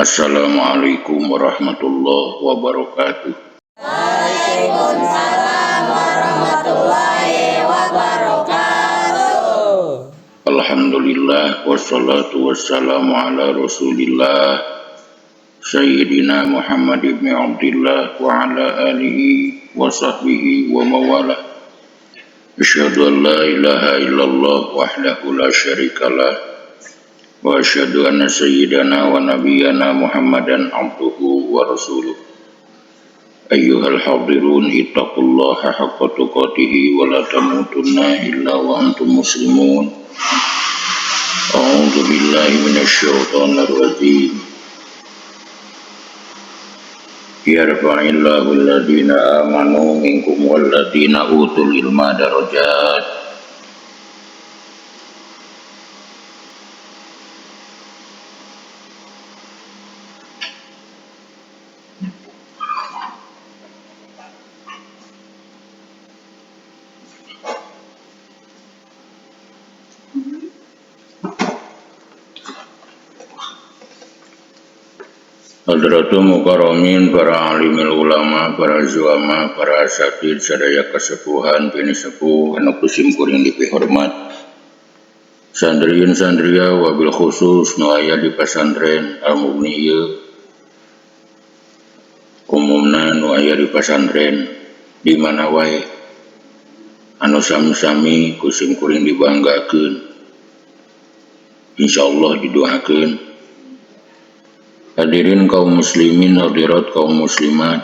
Assalamualaikum warahmatullahi wabarakatuh. Waalaikumsalam warahmatullahi wabarakatuh. Alhamdulillah wassalatu wassalamu ala Rasulillah Sayyidina Muhammad ibn Abdullah wa ala alihi wa sahbihi wa mawalah. Asyhadu an la ilaha illallah wahdahu la syarikalah wa asyhadu anna sayyidana wa nabiyyana Muhammadan abduhu wa rasuluh. Ayyuhal hadirun ittaqullaha haqqa tuqatih wa la tamutunna illa wa antum muslimun. A'udzu billahi minasyaitonir rajim. Yarfa'illahu alladhina amanu minkum walladhina utul ilma darajat. Hadratul Mukarramin, para alimil ulama, para zuama, para asatid, sadaya kasepuhan, pini sepuh, anu kusim kuring dipihormat. Sandriin sandria wabil khusus nu aya di pasantren Al-Mughni ieu. Umumna nu aya di pasantren di mana wae anu sami-sami kusim kuring dibanggakeun. Insyaallah didoakeun. Hadirin kaum muslimin, hadirat kaum muslimat,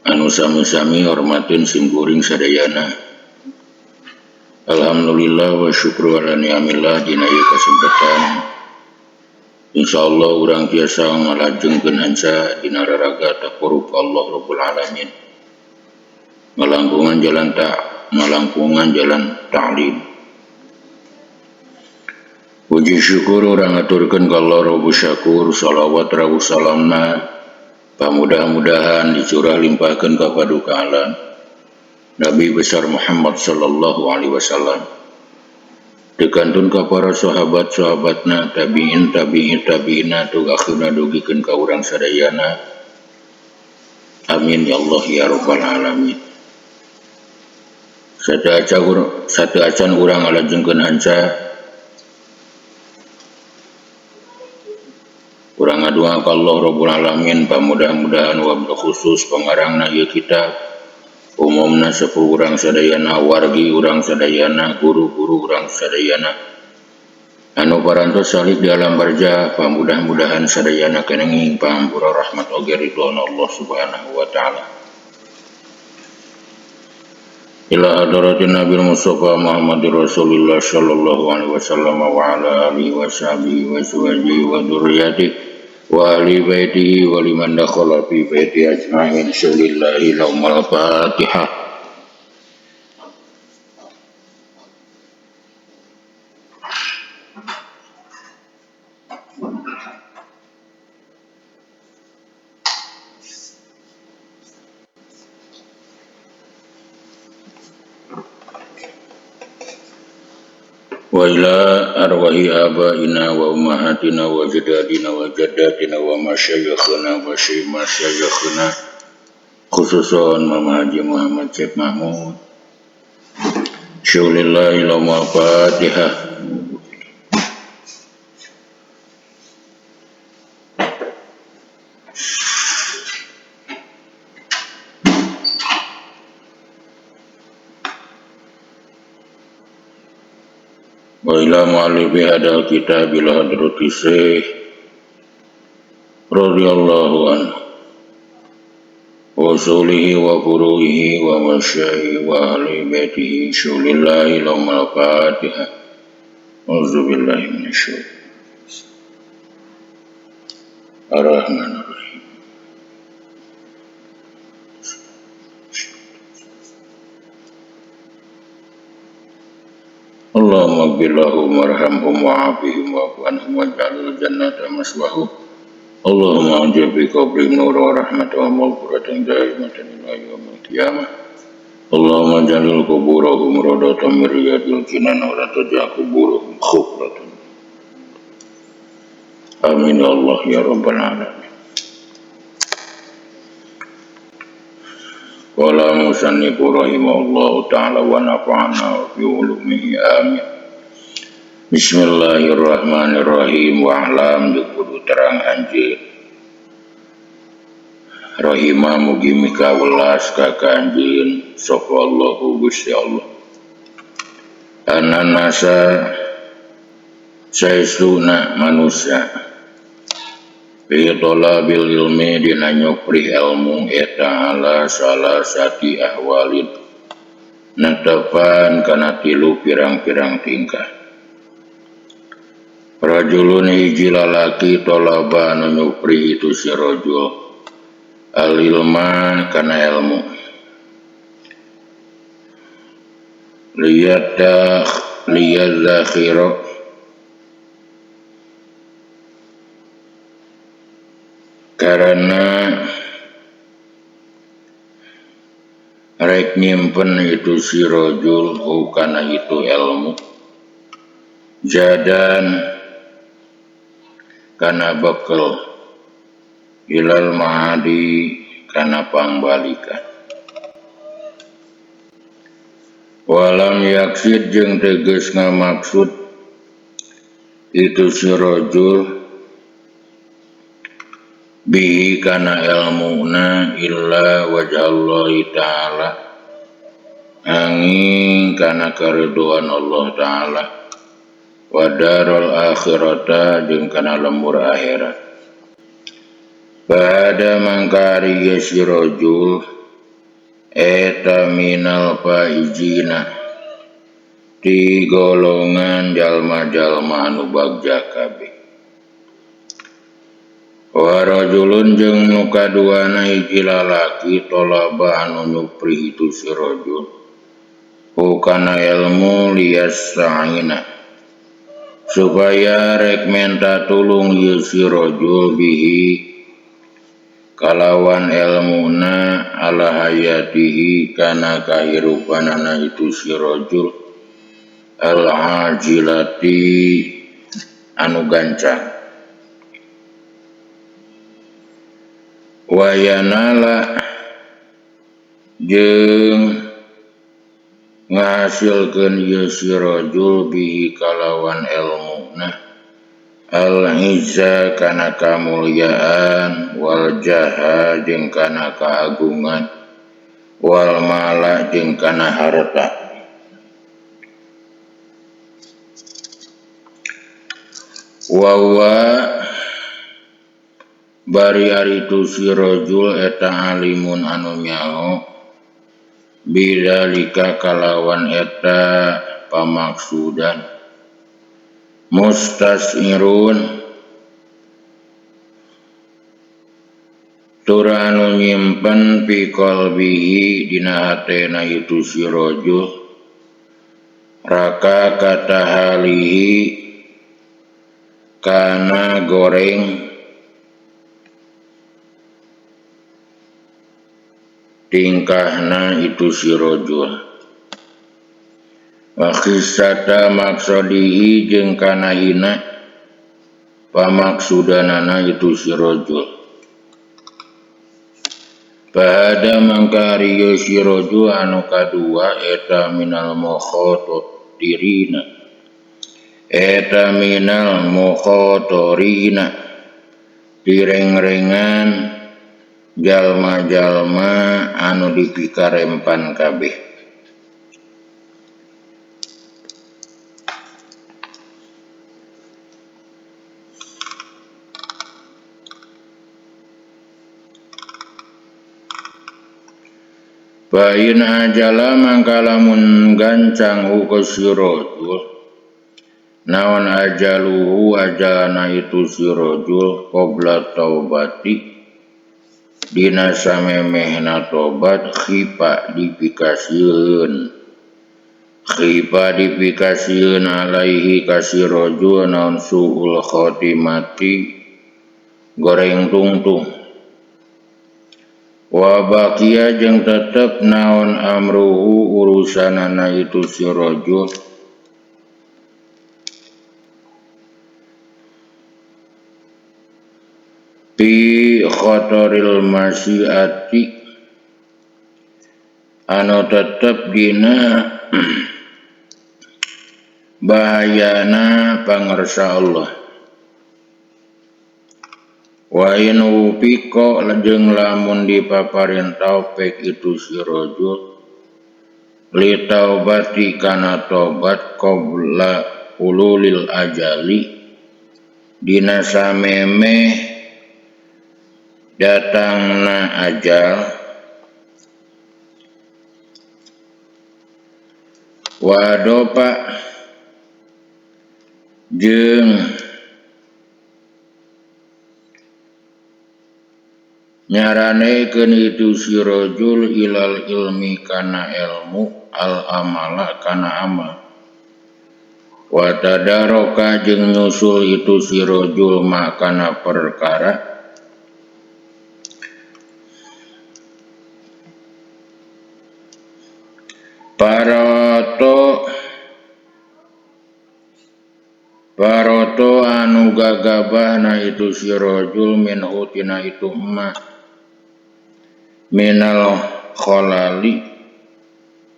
anu sami-sami hormatin simkuring sadayana. Alhamdulillah wa syukru ala ni'amillah dina ieu kasempatan. Insyaallah urang tiasa ngalajengkeun hansa dina raraga taqarrub Allah Rabbul Alamin. Ngalangkungan jalan tak, ngalangkungan jalan ta'lim. Puji syukur urang aturkeun ka Allah Rabbus Syakur, salawat rawuh salamna pamudah-mudahan dicurah limpahkeun ka paduka alam Nabi besar Muhammad sallallahu alaihi wasallam. Dikantun ka para sahabat-sahabatna, tabi'in tabi'in tabi'ina tug akhirna dugikeun ka urang sadayana. Amin ya Allah ya rabbal alamin. Sateu acan urang ngalajengkeun hanca urang ngadua ka Allah Rabbul Alamin pamudah-mudahan wabil khusus pangarangna ieu kitab, umumna sepuh urang sadayana, wargi urang sadayana, guru-guru urang sadayana anu parantos salik di alam barzah, pamudah-mudahan sadayana kenenging pangampura rahmat oge ridho Allah Subhanahu wa taala. Ila hadratin Nabi Mustafa Muhammadir Rasulullah sallallahu alaihi wasallam wa ala alihi wa sahbihi wa azwajihi wa dzurriyyatihi wa ahli baitihi wa liman dakhala fi baiti ajma'in. Lillahi lahumul Fatihah. Wa ila arwahi abaina wa ummahatina wa ajdadina wa jaddatina wa masyayikhina wa masyayikhina khususan Mama Haji Muhammad Syekh Mahmud. Syulillahi lahumul Fatihah. Wa ila mu'allifi hadal kitab ila hadrati Syekh radhiyallahu anhu wa usulihi wa furu'ihi wa masyaihi wa ahli baitihi. Syulillahi lahumul Fatihah. Auzubillahi minasyaitonir Ar-Rahmanir Rahim. Allahumma ighfir lahum warhamhum wa'afihim wa'fu anhum waj'alil jannata maswahum. Allahumma anjil fi qabrihim nura wa rahmatan wa maghfiratan daimatan ila yaumil qiyamah. Allahumma ij'al quburahum rawdatan min riyadil jinan wa la taj'al quburahum khufratan. Amin ya Allah ya rabbal alamin. Qala musannifu rahimahullahu ta'ala wa nafa'ana bi ulumihi amin. Bismillahirrahmanirrahim. Wa alam kudu terang anjeun. Rahimah mugi mika welas ka kanjeun sapa Allahu Gusti Allah. Ananasa saestuna manusia fi talabil ilmi dina nyupri ilmu eta ala salasati ahwalin netepan kana tilu pirang-pirang tingkah. Rajulun hiji lalaki talaba anu nyupri itu si rajul al ilma kana ilmu liyadzakhira karena rek nyimpen itu si rajul kana itu ilmu jadan kana bekel ilal ma'adi kana pangbalikan. Walam yaksid jeung tegas ngamaksud itu si rajul bihi kana ilmuna illa wajhallahi ta'ala angin kana karidhoan Allah ta'ala wa darul akhirata jeung kana lembur akhirat. Pada mangkari si rajul eta minal faizina ti golongan jalma-jalma anu bagja kabeh. Wa rajulun jeung nu kaduana hiji lalaki talaba anu nyupri itu si rajul hukana ilmu liyasta'ina supaya rek menta tulung ieu si rajul bihi kalawan ilmuna ala hayatihi kana kahirupanana itu si rajul al ajilati anu gancang. Wayanala jeung ngahasilkeun ieu si rajul bihi kalawan elmuna al-izza kana kamulyaan wal jaha jeung kana kaagungan wal mala jeung kana harta. Wa bari ari tu si rajul eta alimun anu nyaho bidzalika kalawan eta pamaksudan mustasirun tur anu nyimpen fi qalbihi dina hatena itu si rajul raka katahalihi kana goreng tingkahna itu si rajul wa khisata maksodihi jeung kana hina pamaksudanana itu si rajul. Bahada mangka ari ieu si rajul anu kadua eta minal mukhatirina eta minal mukhatirina direng-rengan jalma-jalma anu dipikarempan kabeh. Bain ajala mangka lamun gancang ka si rajul naon ajaluhu ajalana itu si rajul qabla taubati dina samemehna tobat khifa dipikasieun khifa dipikasieun alaihi ka si rajul naon suul khotimati goreng tungtung. Wa baqiya jeung tetep naon amruhu urusanana itu si rajul Fi khataril masyiati anu tetep dina bahayana pangersa Allah. Wa in wufika jeung lamun dipaparin taufik itu si rajul li taubati kana tobat qabla ululil ajali dina samemeh datangna ajal wa adopa jeung nyaranekeun itu si rajul ilal ilmi kana ilmu al amala kana amal wa tadaraka jeung nyusul itu si rajul ma kana perkara paroto anu gagabahna itu si rajul minhu tina itu emak minal kholali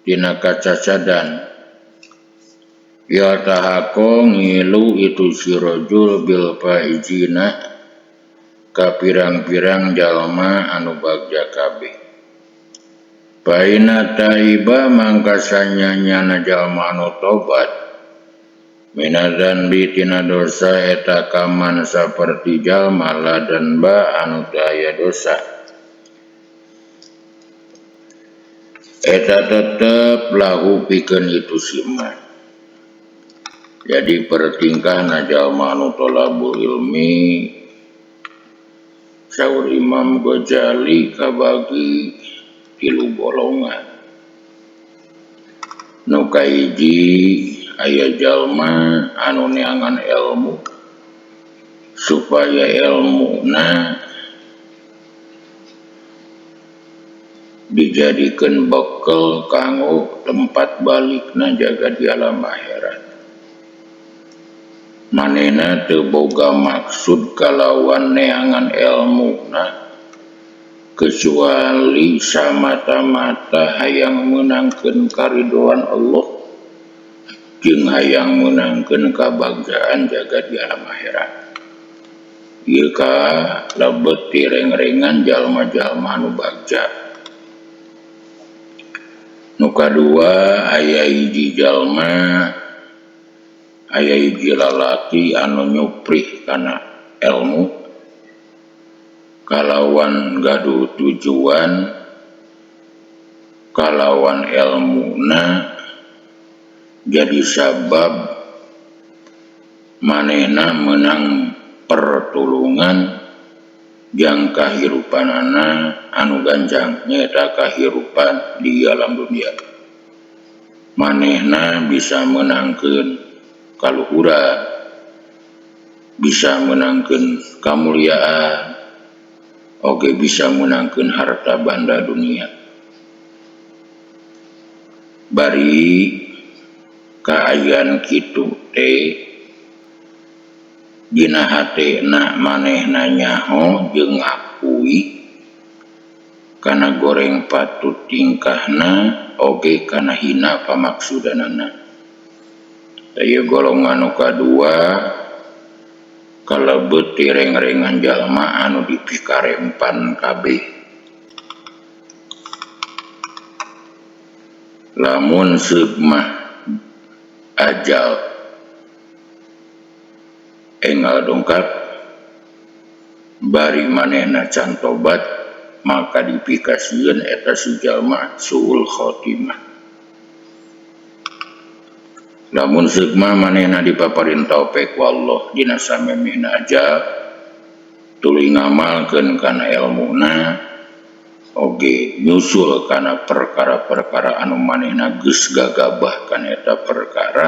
tina kacacadan ya tahako ngilu itu si rajul bil faizina ka pirang-pirang jalma anu bagja kabeh paina taiba mangka sanyanyana jalma anu tobat minadzanbi tina dosa eta kaman saperti jalma ladan ba anu teu aya dosa eta tetep lahu pikeun itu si emak. Jadi pertingkahna jalma anu thalabul ilmi saur Imam Ghazali kabagi tilu golongan. Nu kahiji aya jalma anu neangan ilmu supaya ilmuna dijadikeun bekal kanggo tempat balikna jaga di alam akhirat. Manehna teu boga maksud kalawan neangan ilmuna kecuali samata-mata hayang meunangkeun karidoan Allah jeung hayang meunangkeun kabagjaan jaga di alam akhirat. Ieu ka lebet ti reng-rengan jalma-jalma anu bagja. Nu kadua aya hiji jalma aya hiji lalaki anu nyuprih kana ilmu kalawan gaduh tujuan kalawan ilmuna jadi sabab manehna meunang pertulungan jang kahirupanana anu ganjang nyaeta kahirupan di alam dunia. Manehna bisa meunangkeun kaluhuran, bisa meunangkeun kamuliaan, oge bisa meunangkeun harta banda dunia. Bari kaayaan kitu teh dina hatena manehna nyaho jeung ngakui kana goreng patut tingkahna oge kana hina pamaksudanana. Ieu golongan nu kadua kalebet ti reng-rengan jalma anu dipikarempan kabeh. Lamun seub mah ajal enggal dongkap bari manehna can tobat maka dipikasieun eta si jalma suul khotimah. Lamun seug mah manehna dipaparin taufik wallah dina samemehna ajal tuluy ngamalkeun kana elmuna oge nyusul kana perkara-perkara anu manehna geus gagabah kana eta perkara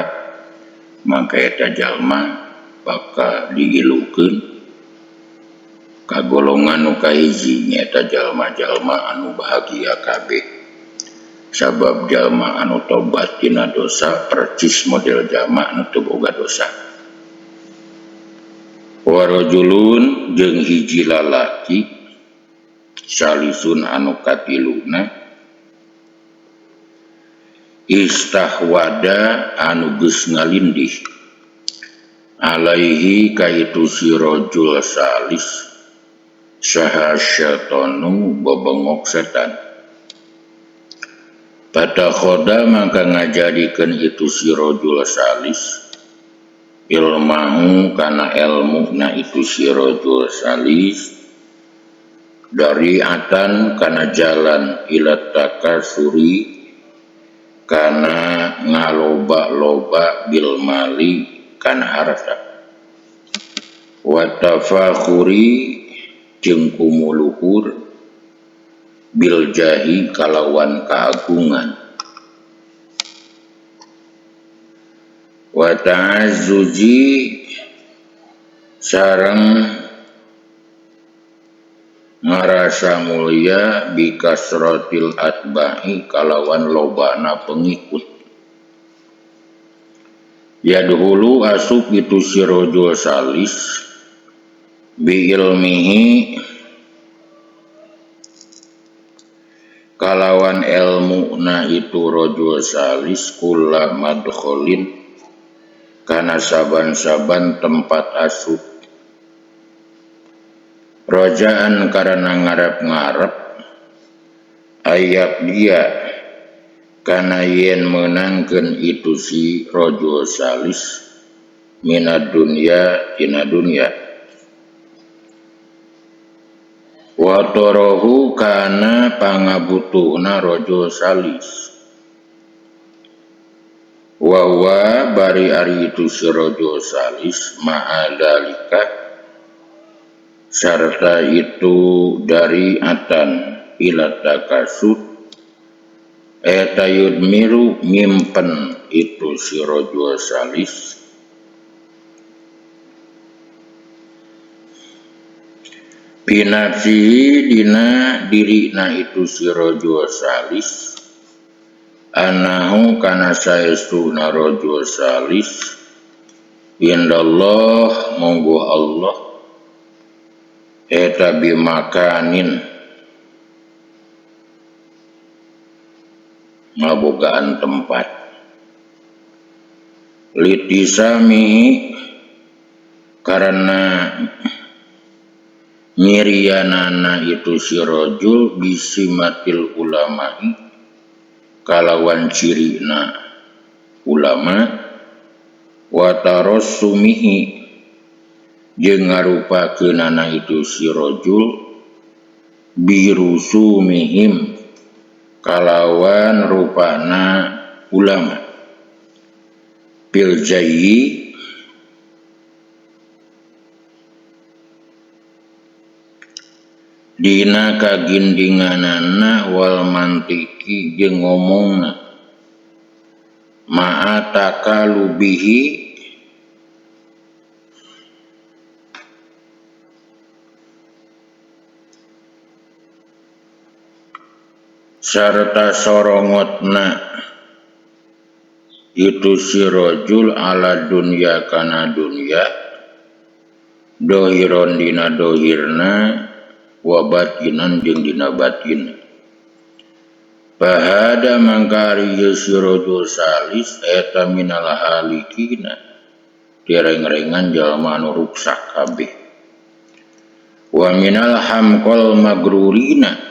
maka eta jalma bakal diilukeun ka golongan nu kahiji nyaeta jalma-jalma anu bahagia kabeh. Sabab jalma anu tobat tina dosa percis model jalma anu teu boga dosa. Warajulun jeung hiji lalaki salisun anu katiluna istahwada anu geus ngalindih alaihi ka itu si rajul salis saha syaitanu bebengok setan patakhoda maka ngajadikeun itu si rajul salis ilmahu kana elmuna itu si rajul salis dari atan kana jalan ila takasuri kana ngaloba-loba bil mali kana harta wa tafakhuri jeung kumuluhur bil jahi kalawan kagungan wa ta'azzuji sareng ngarasa mulia bikasratil atba'i kalawan lobana pengikut yadhulu asup itu si rajul salis bi ilmihi kalawan elmuna itu rajul salis kula madkholin kana saban-saban tempat asup rojaan karena ngarep-ngarep ayak dia kana yen meunangkeun itu si rajul salis minad dunya tina dunya wa tarahu kana pangabutuhna rajul salis wa huwa bari ari itu si rajul salis ma'adalika sarta itu dari atan ila takasud eta yudmiru nyimpen itu si rajul salis binafsihi dina dirina itu si rajul salis anahu kana saestuna rajul salis indallah monggo Allah eta bimakanin ngabogaan tempat litisamihi karena nyirianana itu si rajul bisimatil ulama'i kalawan cirina ulama wa tarassumihi jeung ngarupakeunana itu si rajul birusumihim kalawan rupana ulama bil jayyi dina kagindinganana wal mantiki jeung ngomongna ma'a takalubihi sarta sorongotna itu si rajul ala dunya kana dunya dohiron dina dohirna wa batinan jeung dina batin bahada mangkari si rajul salis eta minal halikina tireng-rengan jalma anu ruksak kabeh wa minal hamqal magrurina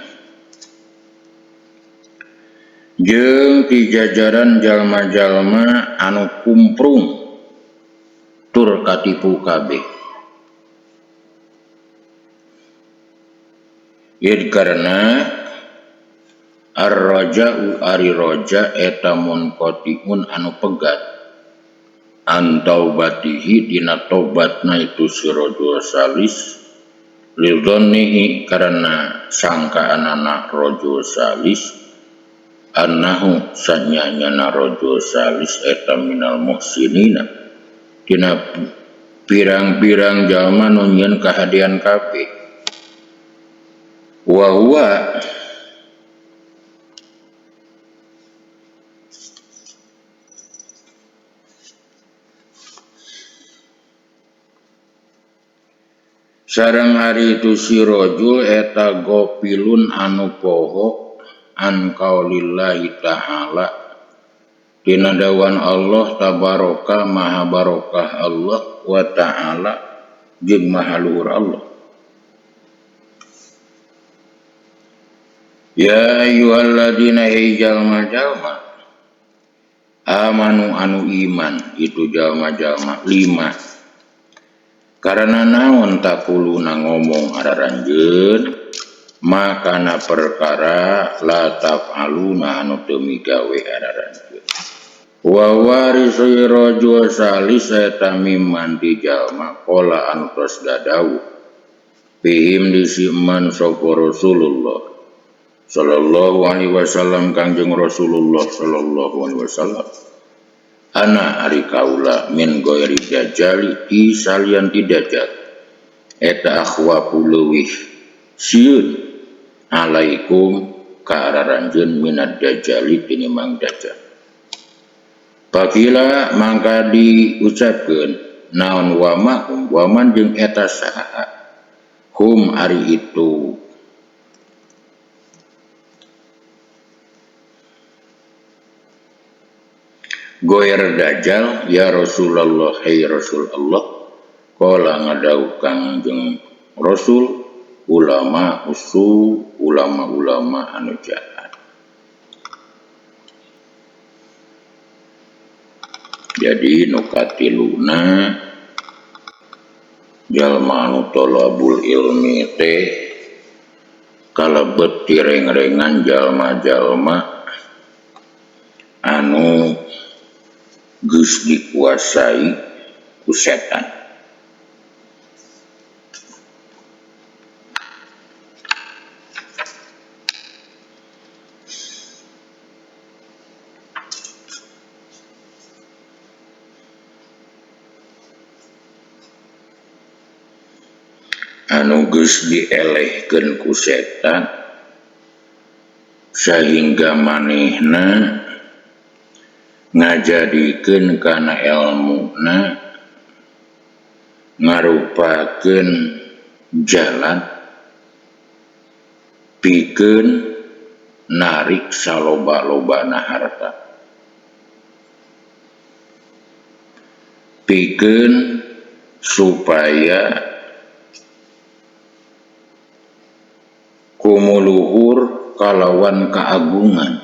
jeung ti jajaran jalma-jalma anu kumprung tur katipu kabeh id karena ar-raja'u ari roja eta munqati'un anu pegat an taubatihi dina tobatna itu si rajul salis lidhannihi karena sangkaanana rajul salis annahu sanyanyana rajul salis eta minal muhsinina tina pirang-pirang jalma nu nyieun kahadean kabeh wa huwa Sareng ari itu si rajul eta gofilun anu poho an qaulillahi ta'ala dina dawuhan Allah tabaraka maha barokah Allah wa ta'ala jeung maha luhur Allah. Ya ayyuhalladzina hey jalma-jalma amanu anu iman itu jalma-jalma lima karena naon takuluna ngomong araranjeun makana perkara la taf'aluna anu teu migawe araranjeun. Wa warisu rajul salis eta mimman di jalma qala anu tos dadawuh bihim di siman sapa Rasulullah sallallahu alaihi wasallam Kangjeng Rasulullah sallallahu alaihi wasallam ana ari kaula min ghairi dajjali ti salian ti dajjal eta akhwafu leuwih sieun alaikum ka araranjeun minad dajjali tinimbang dajjal. Pakila mangka diucapkeun naon wama waman jeung eta saha hum ari itu goer dajjal ya Rasulullah hey Rasulullah qala ngadawuh Kangjeng Rasul ulama usu ulama-ulama anu jahat. Jadi nu katiluna jalma anu thalabul ilmi teh kalebet tireng-rengan jalma-jalma anu geus dikuasai ku setan. Anu geus dielehkeun ku setan sehingga manehna ngajadikeun kana elmuna ngarupakeun jalan pikeun narik saloba-lobana harta pikeun supaya kumuluhur kalawan keagungan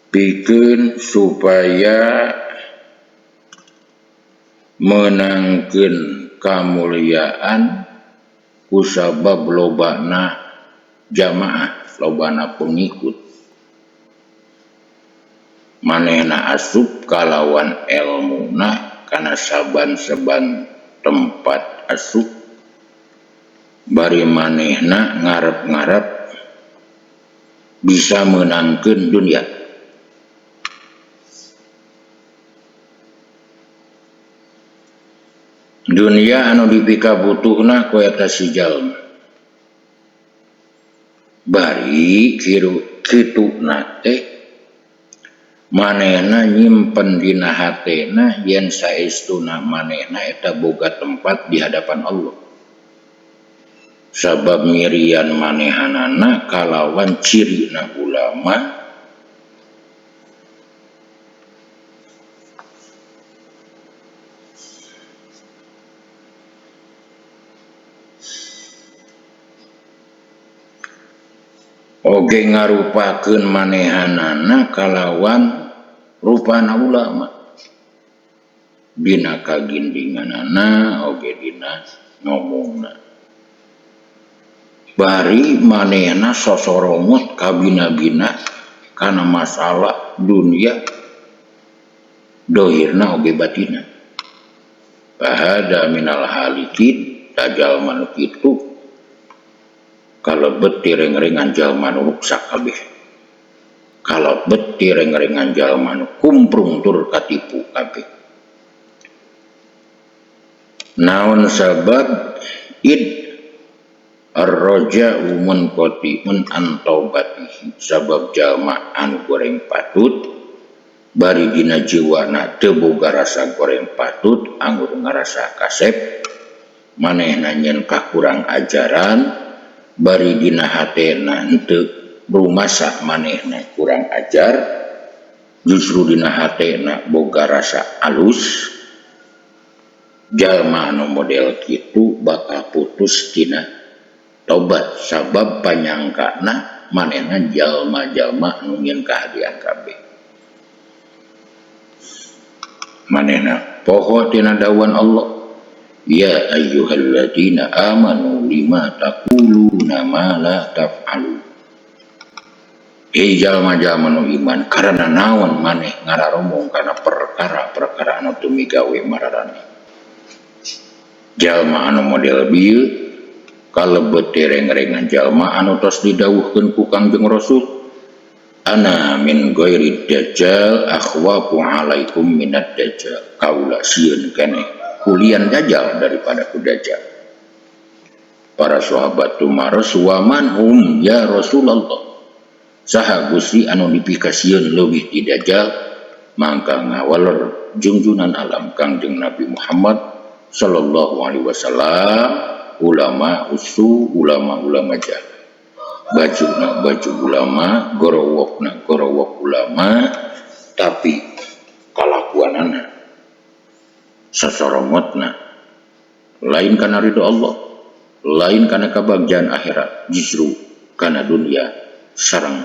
pikeun supaya menangkeun kamuliaan kusabab lobana jamaah lobana pengikut manehna asup kalawan elmuna kana saban-saban tempat asup bari manehna ngarep-ngarep bisa menangkeun dunia. Dunia anu dipikabutuhna ku eta si jalma. Bari kituna teh manehna nyimpen dina hatena yen saestuna manehna eta boga tempat di hadapan Allah. Sabab mirian manehanana kalawan cirina ulama oge ngarupakeun manehanana kalawan rupana ulama dina kagindinganana oge dina ngomongna. Bari manehna sosoromot kabina-bina kana masalah dunia dohirna oge batina. Bahada minal halikin tajalma nu kitu kalebet tireng-rengan jalma nu ruksak kabeh. Kalebet tireng-rengan jalma nu kumprung tur katipu kabeh. Naon sabab id ar-raja'u munqati'un an taubatihi sabab jalma anu goreng patut bari dina jiwana teu boga rasa goreng patut anggur ngarasa kasep Manehna nyeun kakurang ajaran bari dina hatena henteu rumasa manehna kurang ajar, justru dina hatena boga rasa alus. Jalma anu model kitu bakal putus tina tobat sabab panyangkana manehna jalma-jalma anu nyieun kahadean kabeh. Manehna poho tina dawuhan Allah, ya ayyuhalladzina amanu lima taquluna ma la taf'alun. Hei jalma-jalma nu iman, karana naon maneh ngararomong kana perkara-perkara anu teu migawe mararaneh. Jalma anu model bieu kalebet reng-rengan jalma anu tos didawuhkeun ku Kangjeng Rasul, ana min ghairi dajjal akhwafu alaikum minad dajjal. Kaula sieun keneh kulian dajjal daripada ku dajjal. Para sahabat tumaros, wa man hum ya Rasulullah, saha Gusti anu dipikasieun leuwih ti dajjal? Mangka ngawaler jungjunan alam Kangjeng Nabi Muhammad sallallahu alaihi wasallam, ulama usu, ulama-ulama jahat, bajuna baju ulama, gorowokna gorowok ulama, tapi kalakuanana sasorongotna lain kana ridho Allah, lain kana kabagjaan akhirat, justru kana dunia sareng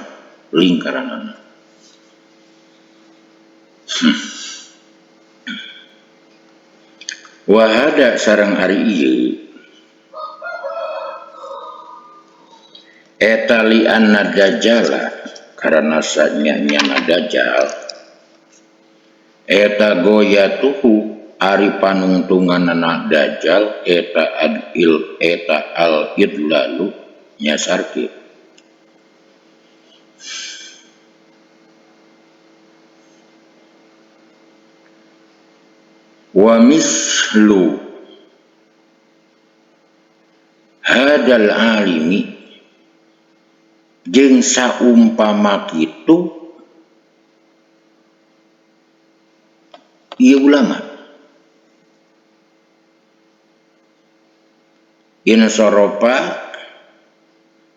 lingkaranana. Wahada sareng ari ieu eta li anna dajjala, karana sanyana dajjal eta goyatuhu ari panungtunganana dajjal eta adil eta al idlalu nyasarkeun. Wa mislu hadal alimi jeung saumpama kitu ieu ulama insoropa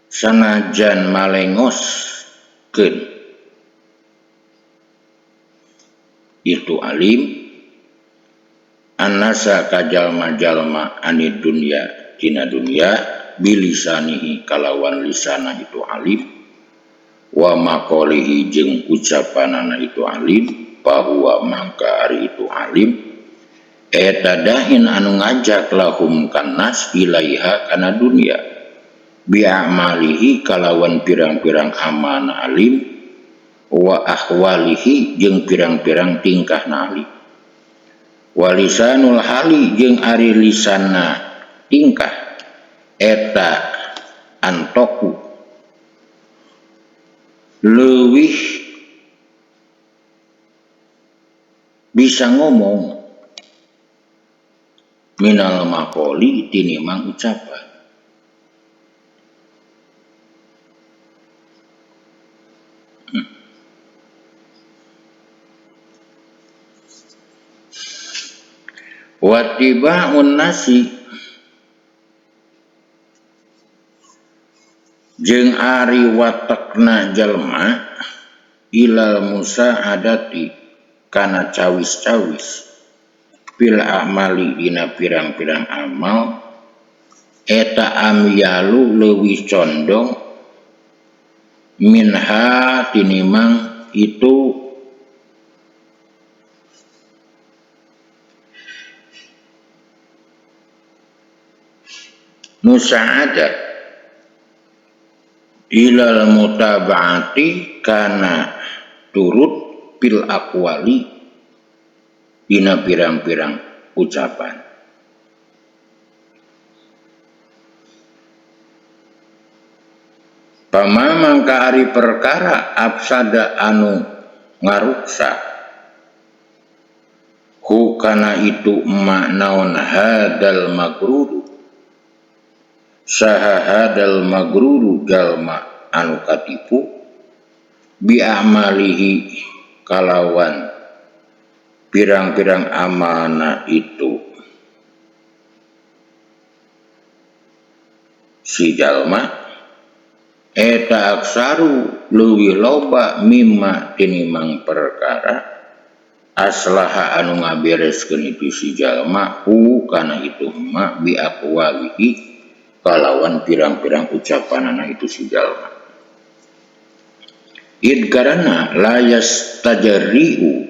sanajan malengoskeun itu alim anasa kajalma-jalma ani dunya tina dunya bilisanihi kalawan lisana itu alim wa maqalihi jeung ucapanana itu alim bahwa mangka ari itu alim eta dahin anu ngajak lahum kanas ilaiha kana dunya bi'amalihi kalawan pirang-pirang amalna alim wa ahwalihi jeung pirang-pirang tingkahna alim walisanul hali jeung ari lisana tingkah eta antoku leuwih bisa ngomong minal maqoli tinimbang ucapan. Watiba'un nasi jeung ari watekna jalma ilal musa'adati kana cawis-cawis fil amali dina pirang-pirang amal eta amyalu leuwih condong minha tinimang itu musa'adah ilal mutaba'ati kana turut pil aqwali dina pirang-pirang ucapan. Pama mangka ari perkara afsada anu ngaruksak hukana itu maknaon hadal magruru saha hadal magruru jalma anu katipu bi amalihi kalawan pirang-pirang amanah itu si jalma eta aksaru leuwih loba mimma tinimang perkara aslaha anu ngabereskeun itu si jalma hu kana itu ma bi aqwalihi kalawan pirang-pirang ucapanana itu si jalma. Id karana layas tajri'u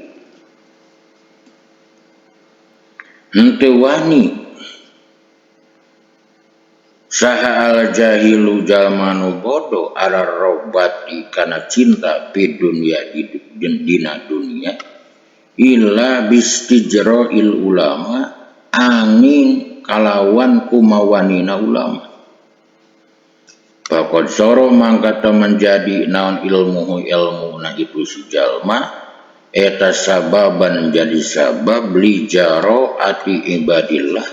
henteu wani saha al jahilu jalma nu bodoh ala robati kana cinta fi dunya di dina dunia illa bistijra'il ulama angin kalawan kumawanina ulama. Faqad soro mangkata menjadi naon ilmuhu ilmuna itu si jalma eta sababan jadi sabab li jaraati ibadillah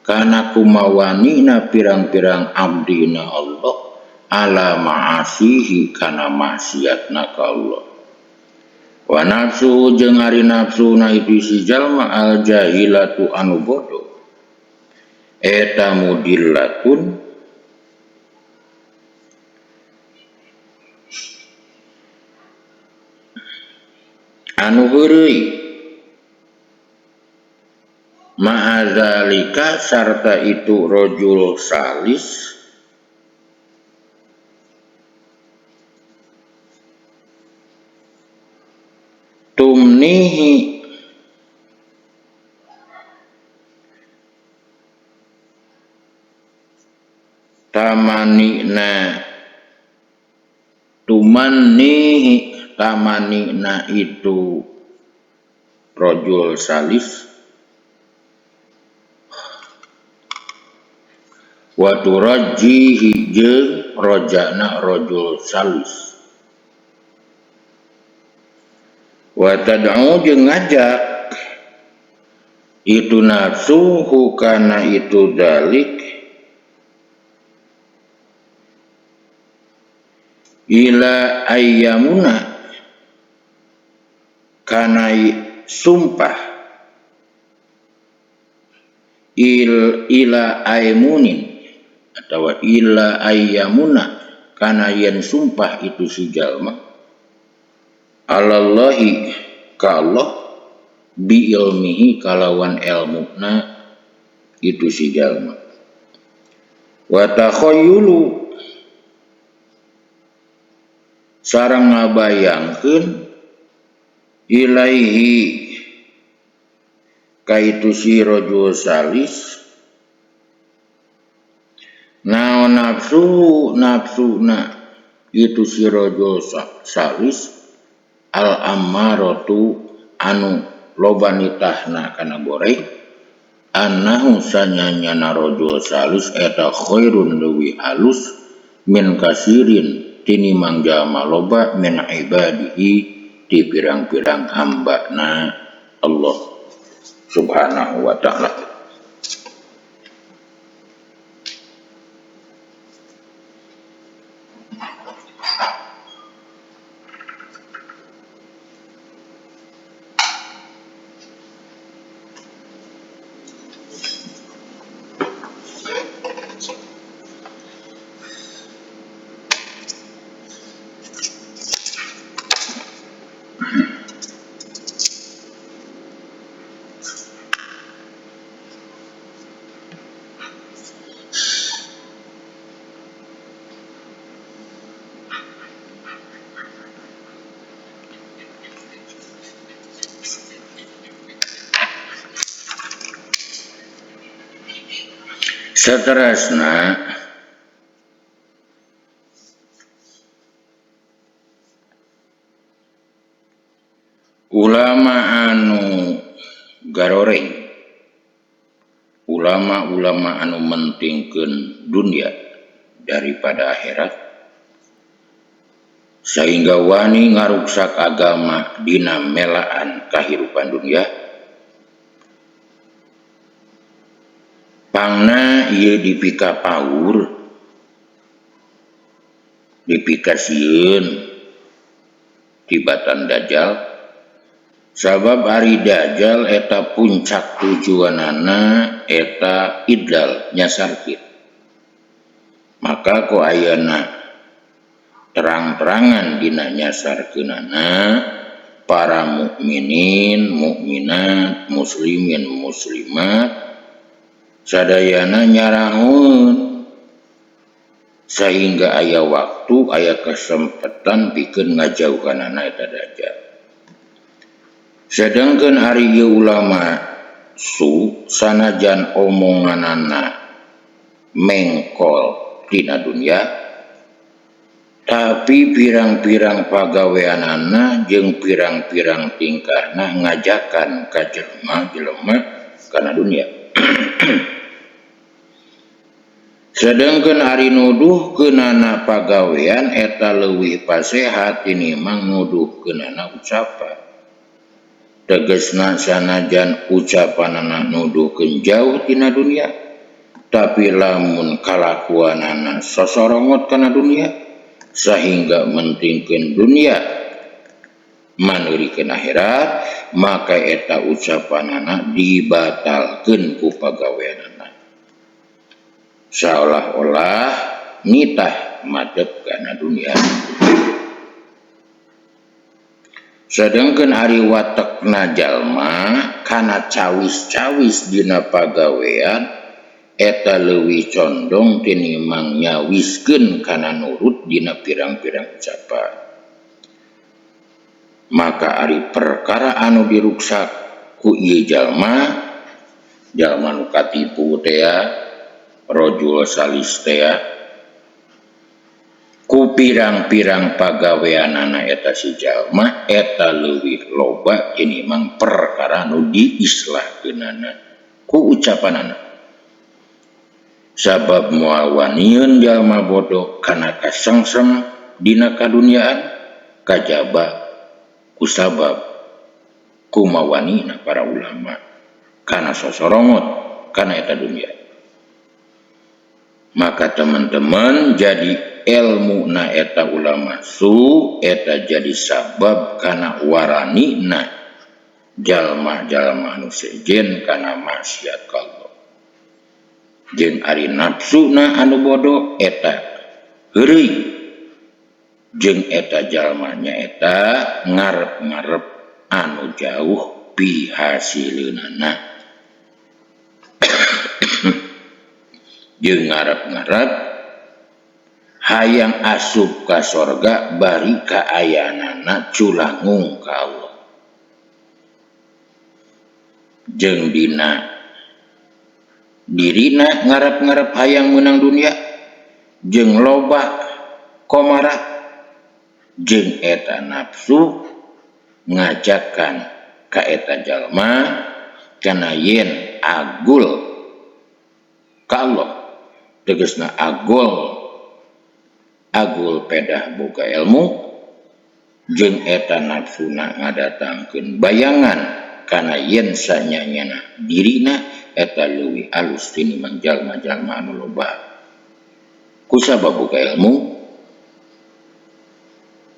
kana kumawanina pirang-pirang abdina Allah ala ma'asihi kana maksiatna ka Allah. Wa nafsu jeung ari nafsuna itu si jalma al jahilatu anu bodoh eta mudillatun anu heureuy ma'adzalika sarta itu rajul salis tumnihi tamanina tumannihi tamanina itu rajul salis wa turajjihi jeung rojana rajul salis wa tad'u jeung ngajak itu nafsu hukana itu dalik ila ayyamuna kana sumpah ila aimunin atau ila ayyamuna kana yen sumpah itu si jalma alallahi ka Allah bi ilmihi kalawan elmuna itu si jalma wa takhayyulu sareng ngabayangkeun ilaihi ka itu si rajul salis naon nafsu nafsuna itu si rajul salis al ammaratu anu loba nitahna kana goreng annahu sanyanyana rajul salis eta khairun leuwih halus min kasirin tinimang jalma loba min ibadihi ti pirang-pirang hambana Allah subhanahu wa ta'ala. Seterusnya ulama anu garoreng, ulama-ulama anu mentingkeun dunia daripada akhirat sehingga wani ngaruksak agama dina melaan kahirupan dunia. Pangna ieu dipika paur, dipika sieun tibatan dajjal. Sabab ari dajjal eta puncak tujuanana eta idlal nyasarkeun. Maka ku ayeuna terang-terangan dina nyasarkeunana para mukminin, mukminat, muslimin, muslimat sadayana nyarangun sehingga aya waktu, aya kesempatan pikeun ngajauhanana eta dajjal. Sedangkan ari ieu ulama su sanajan omonganana mengkol tina dunia, tapi pirang-pirang pagaweanana jeung pirang-pirang tingkahna ngajakan ka jelema-jelema kana dunia. Sedangkan ari nuduhkeunana pagawean eta leuwih pasehat tinimbang nuduhkeunana ucapan. Tegesna sanajan ucapanana nuduhkeun jauh tina dunia, tapi lamun kalakuanana sosorongot kana dunia sehingga mentingkeun dunia maneurikeun akhirat, maka eta ucapanana dibatalkeun ku pagaweanana. Seolah-olah nitah madep kana dunia. Sedangkan ari watekna jalma kana cawis-cawis dina pagawean eta leuwih condong tinimbang nyawiskeun kana nurut dina pirang-pirang ucapan. Maka ari perkara anu diruksak ku ieu jalma, jalma nu katipu teh rojul salis teh, ku pirang-pirang pagaweanana eta si jalma eta leuwih loba tinimbang perkara nu diislahkeunana ku ucapanana. Sabab moal wanieun jalma bodoh kana kasengsem dina kaduniaan kajaba kusabab kumawanina para ulama kana sosorongot kana eta dunia. Maka teman-teman jadi ilmu na eta ulama su eta jadi sabab kana waranina jalma-jalma anu sejen kana maksiat ka Allah. Jeung ari nafsuna anu bodoh eta heureuy jeung eta jalma nyaeta ngarep-ngarep anu jauh pihasileunana. Jeung ngarep-ngarep hayang asup ka sorga bari kaayaanana culangung ka Allah. Jeung dina dirina ngarep-ngarep hayang meunang dunia jeung loba komara jeung eta nafsu ngajakan ka eta jalma kana yen agul ka Allah. Tegasna agul agul pedah boga ilmu jeung eta nafsuna ngadatangkeun bayangan kana yen sanyanyana dirina eta leuwih alus tinimbang jalma-jalma anu loba kusabab boga ilmu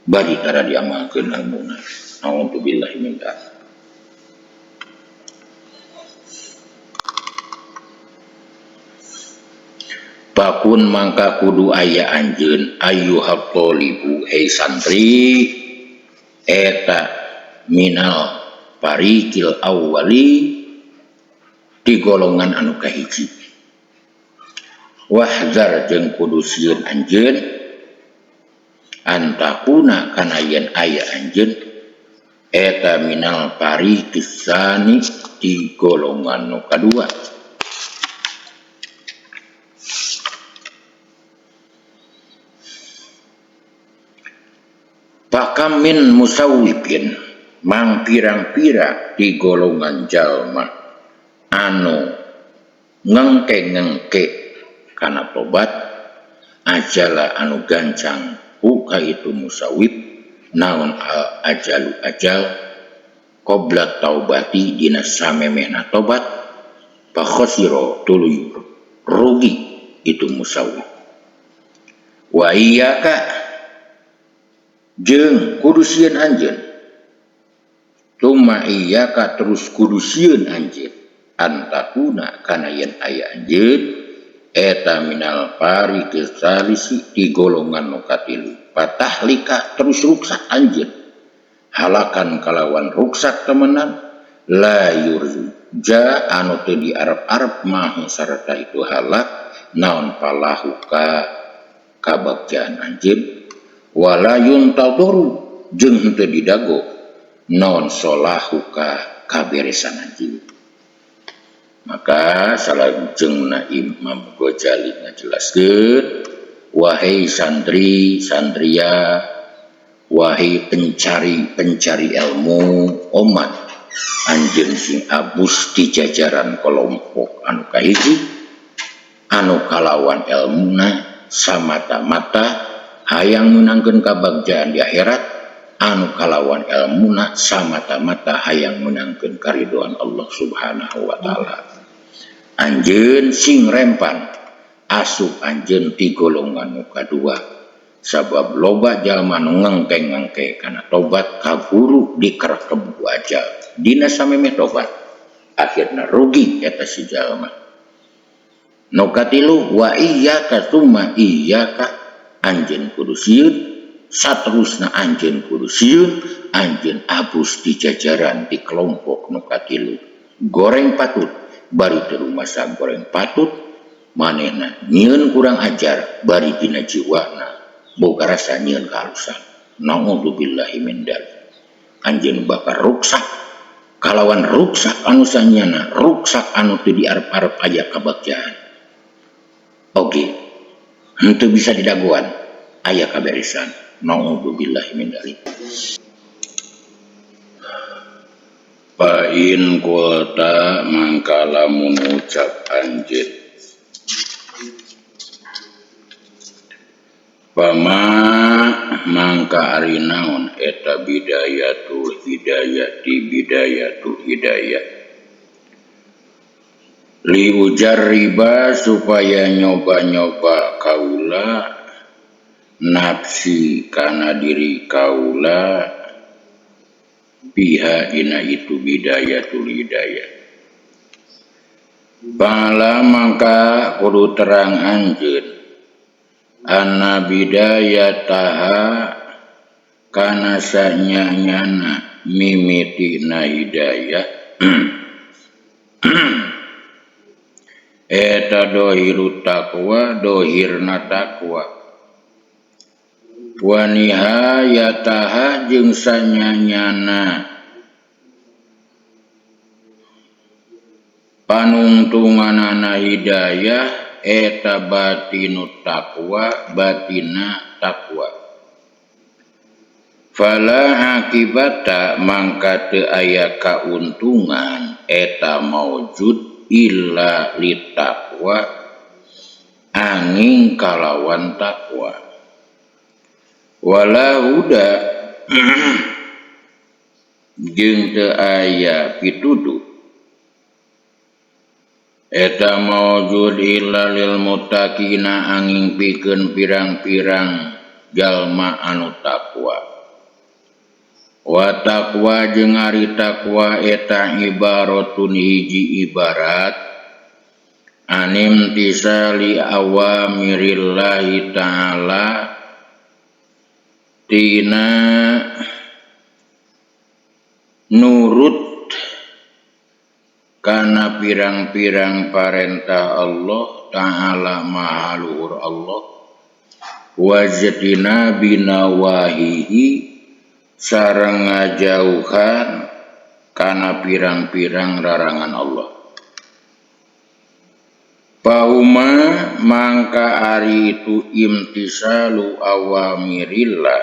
bari tara diamalkeun ilmuna. Naudzubillahi min dzalik. Pakun mangka kudu aya anjeun ayyuhat talibu hei santri eta minal parikil awwali di golongan anu kahiji. Wahzar jeung kudu sieun anjeun antakuna kana yen aya anjeun eta minal parikis tsani di golongan nu kadua. Pakam min musawwifin mang pirang-pirang di golongan jalma anu ngengke-ngengke kana tobat ajala anu gancang ku ka itu musawwif naon al ajalu ajal qabla taubati dina samemehna tobat fa khasira tuluy rugi itu musawwif. Wa iyyaka jeung kudu sieun anjeun tuma iyyaka terus kudu sieun anjeun antakuna kana yen aya anjeun Eta minal fariqis tsalisi ti golongan nu katilu. Patahlika terus ruksak anjeun. Halakan kalawan ruksak temenan la yurja anu teu diarep-arep mahu sarta itu halak naon palahuka kabagjaan anjeun wala yuntadharu jeung henteu didago naon solahuka kaberesan anjeun. Maka salajengna Imam Ghazali ngajelaskeun, wahai santri santria, wahai pencari-pencari ilmu omat, anjeun sing abus di jajaran kelompok anu kahiji anu kalawan elmuna samata-mata hayang meunangkeun kabagjaan di akhirat, anu kalawan elmuna samata-mata hayang meunangkeun karidoan Allah Subhanahu wa taala. Anjeun sing rempan asup anjeun ti golongan nu kadua, sabab loba jalma nu ngengke-ngengke kana tobat ka guru dikerekeb ku ajal dina samemeh tobat akhirna rugi eta si jalma. Nu katilu wa iyyaka tsumma iyyaka, anjeun kudu sieun saterusna anjeun kudu sieun, anjeun abus di jajaran di kelompok nu katilu. Goreng patut bari teu rumasa goreng patut manehna nyieun kurang ajar bari dina jiwana boga rasa nyieun kahalusan. Naudzubillahi min dzalik. Anjeun bakal ruksak kalawan ruksak anu sanyana, ruksak anu teu diarep-arep aya kabagjaan. Oke, henteu bisa didagoan aya kaberesan. Naudzubillahi min dzalik. Fa in qulta mangka lamun ucap anjeun pama mangka ari naon eta bidayatul hidayah ti bidayatul hidayah li ujarriba supaya nyoba-nyoba kaula nafsi kana diri kaula biha dina itu bidayatul hidayah. Bala mangka kudu terang anjeun anna bidayataha kana sanyanyana mimitina hidayah eta dohiru taqwa dohirna taqwa wa nihayataha jeung sanyanyana panungtunganana hidayah eta batinu taqwa batina taqwa. Fala akibata mangka teu aya kauntungan eta maujud illa litaqwa angin kalawan taqwa. Wala huda jeung teu aya pituduh eta maujud illa lil muttaqina angin pikeun pirang-pirang jalma anu taqwa. Wa taqwa jeung ari taqwa eta ibaratun hiji ibarat anim tisali awamirillahi ta'ala tina nurut kana pirang-pirang parentah Allah ta'ala maha luhur Allah wajtina binawahihi sareng ngajauhan kana pirang-pirang larangan Allah. Pahuma mangka ari itu imtisalu awamirillah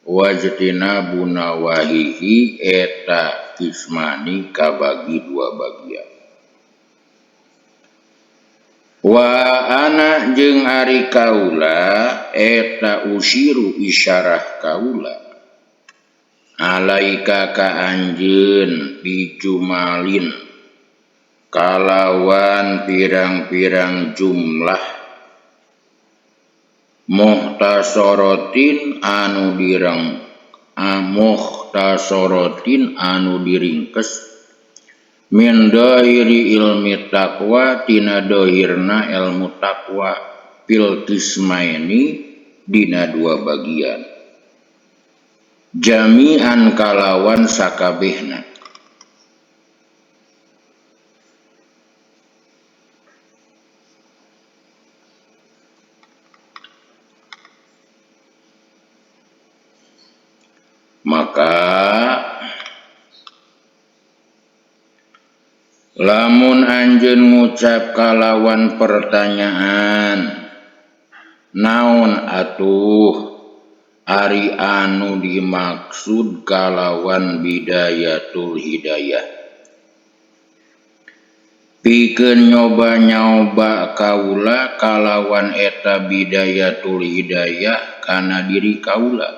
wajtinabu nawahihi eta kismani kabagi dua bagian. Wa ana jeung ari kaula eta usiru isyarah kaula alaika ka anjeun bijumalin kalawan pirang-pirang jumlah muhtasorotin anu dirang muhtasorotin anu diringkes Min dohiri ilmi taqwa tina dohirna ilmu taqwa fil qismaini dina dua bagian jami'an kalawan sakabehna. Maka lamun anjeun ngucap kalawan pertanyaan naon atuh ari anu dimaksud kalawan bidayatul hidayah, pikeun nyoba-nyoba kaula kalawan eta bidayatul hidayah kana diri kaula,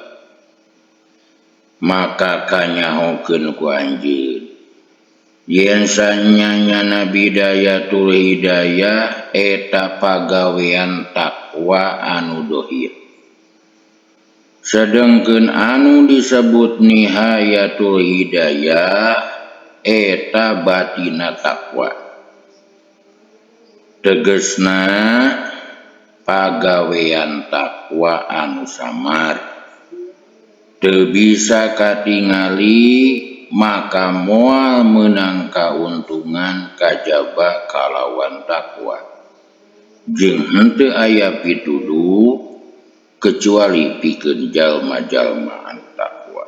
maka kanyahokeun ku anjeun yen sanyanyana bidayatul hidayah eta pagawean takwa anu dohir, sedengkeun anu disebut nihayatul hidayah eta batina takwa, tegesna pagawean takwa anu samar teu bisa katingali maka moal meunang kauntungan kajaba kalawan takwa jeung henteu aya pituduh kecuali pikeun jalma-jalma anu takwa.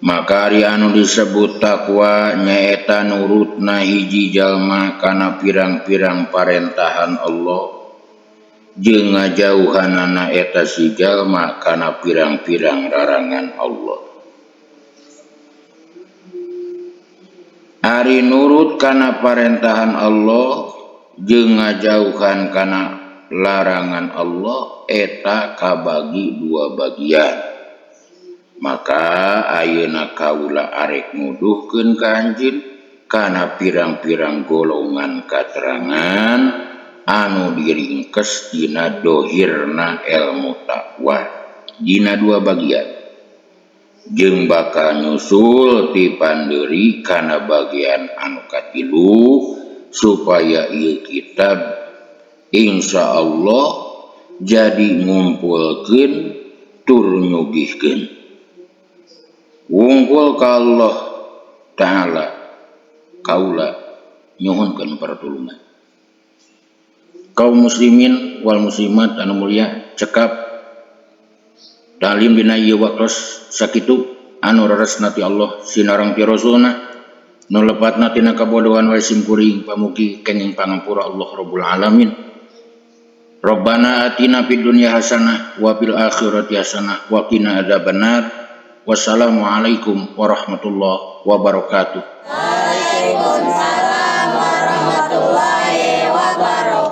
Maka ari anu disebut takwa nyaeta nurutna hiji jalma kana pirang-pirang parentahan Allah jeung ngajauhanana eta si jalma kana pirang-pirang larangan Allah. Ari nurut kana parentahan Allah jeung ngajauhan kana larangan Allah eta kabagi dua bagian. Maka ayeuna kaula arek nuduhkeun ka anjeun kana pirang-pirang golongan katerangan anu diringkes dina dohirna ilmu takwa dina dua bagian jeung bakal nyusul ti pandeuri kana bagian anu katilu supaya ieu kitab insyaallah jadi ngumpulkeun tur nyugihkeun wungkul ka Allah Ta'ala kaula nyuhunkeun pertulungan. Kaum muslimin wal muslimat anu mulia, cekap talim dina ieu waktos sakitu anu reresna ti Allah sinareng ti Rasulna nu lepatna tina kabodohan wae simkuring pamugi kenging pangampura Allah Rabbul Alamin. Rabbana atina fid dunya hasanah wa fil akhirati hasanah wa qina adzabannar. Wassalamualaikum warahmatullahi wabarakatuh. Waalaikumsalam warahmatullahi wabarakatuh.